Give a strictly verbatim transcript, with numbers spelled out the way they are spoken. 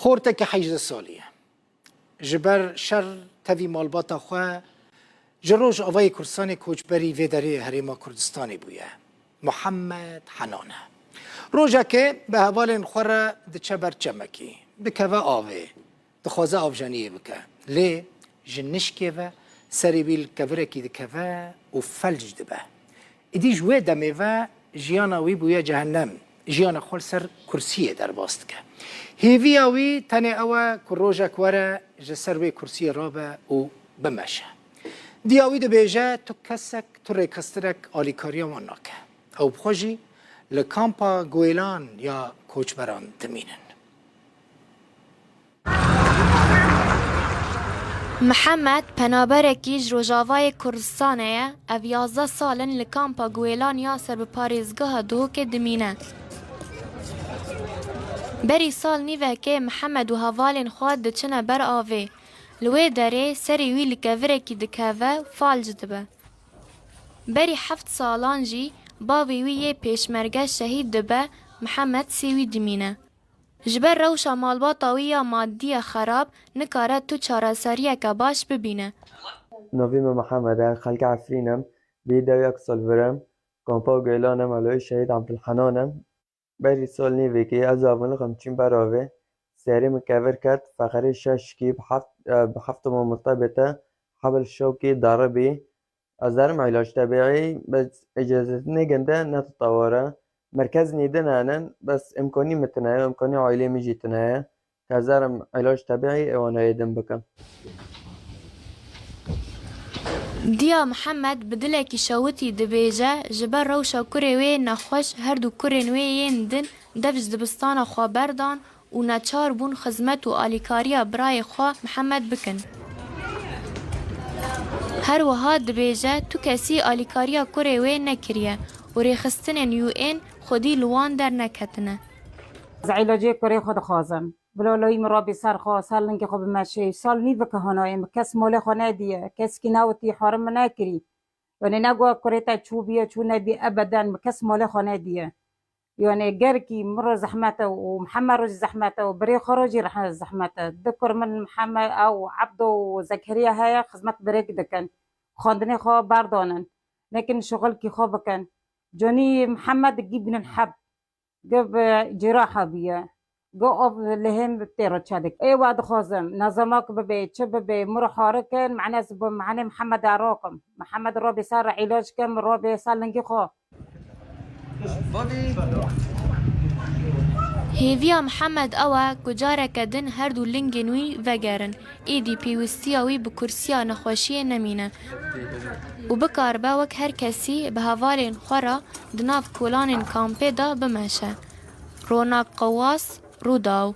Qortekî hejdeh salî ye. Ji ber şer tevî malbata xwe ji Rojavayê Kurdistanê koçberî vê derê Herêma Kurdistanê bûye. Muhammed Henan e. Rojekê bi hevalên xwe re diçe ber çemekî, dikeve avê, dixwaze avjeniyê bike. Lê ji nişkê ve serê wî li kevirekî dikeve û felc dibe. Îdî ji wê demê ve jiyana wî bûye cehennem. Jiyana xwe li ser kursiyê derbas dike. Hêviya wî tenê ew e ku rojek were ji ser wê kursiyê rabe û bimeşe. Diya wî dibêje tu kesek, tu rêkestirek alîkariya wan nake. Ew bi xwe jî li kampa Guêlan ya koçberan dimînin. Mihemed penaberekî ji Rojavayê Kurdistanê ye. Ev yazdeh sal in li kampa Guêlan ya ser bi parêzgeha Duhokê dimîne. Berî sal nîvekê Mihemed û hevalên xwe diçine ber avê. Li wê derê serê wî li kevirekî dikeve û falc dibe. Berî heft salan jî bavê wî yê pêşmerge şehîd dibe, Mihemed sê wî dimîne. Ji ber rewşa malbata wî ya madî ya xerab, nikare tu çareseriyeke baş bibîne. Navê min Mihemed e, xelkê Efrîn im, bî dew yek sal vir im, kampa Guêlan im, eloyê şehîd Ebdulhenan im. Berî sal nîvekê ez û hevalên xwe em çûn ber avê, serê min kevir ket, feqerê şeş kî bi heft, e, bi heft tomon mutebê te, hebil şewkî deribî. Ez derim îlac tebîî, bes îcazet nêgin de ne tu tewar e. Merkez nî din henin, bes îmkanî min tune ye, îmkanî aîlê min jî tune ye. Ez derim îlac tebîî ê wana yê din bikim. Diya Mihemed bi dilekî şewitî dibêje, ji ber rewşa kurê wê nexweş her du kurên wê yên din dev ji dibistana xwe berdan û neçar bûn xizmet û alîkariya birayê xwe Mihemed bikin. Her wiha dibêje tu kesî alîkariya kurê wê nekiriye û rêxistinên U N xwedî li wan derneketine. Ez îlacê kurê xwe dixwazim. Bila layî min rabê ser xwe, ser lingê xwe bimeşê. Sal nîveke hanayê min kes malê xwe nediye. Keskî newitî herim min nekirî. Yanê ne got kurê te çû bûye, çû nebûye, ebeden min kes malê xwe nediye. Yanê gerkî min re zehmet e û Mihemed re jî zehmet e û birê xwe re jî reh-, zehmet e. Du kur min Mihemed ew Ebdo û Zekeriya heye, xizmet birêk dikin. Xwendinê xwe berdanin. Nekin şixulkî xwe bikin. Canî Mihemed gî bînin heb. Gi bi ciraha bûye. Gi ov lihêm tê re çedik. Ê we dixwazim, nezamak bibe, çi bibe, min re hare kin, mane ez bi mane Mihemed e rakim. Mihemed rabê ser re îlac kin, min rabê ser lingê xwe. Hêviya Mihemed ew e ku careke din her du lingên wî vegerin, êdî pêwîstiya wî bi kursiya nexweşiyê nemîne û bikaribe wek her kesî bi hevalên xwe re di nav kolanên kampê de bimeşe. Ronak Qewas, Rûdaw.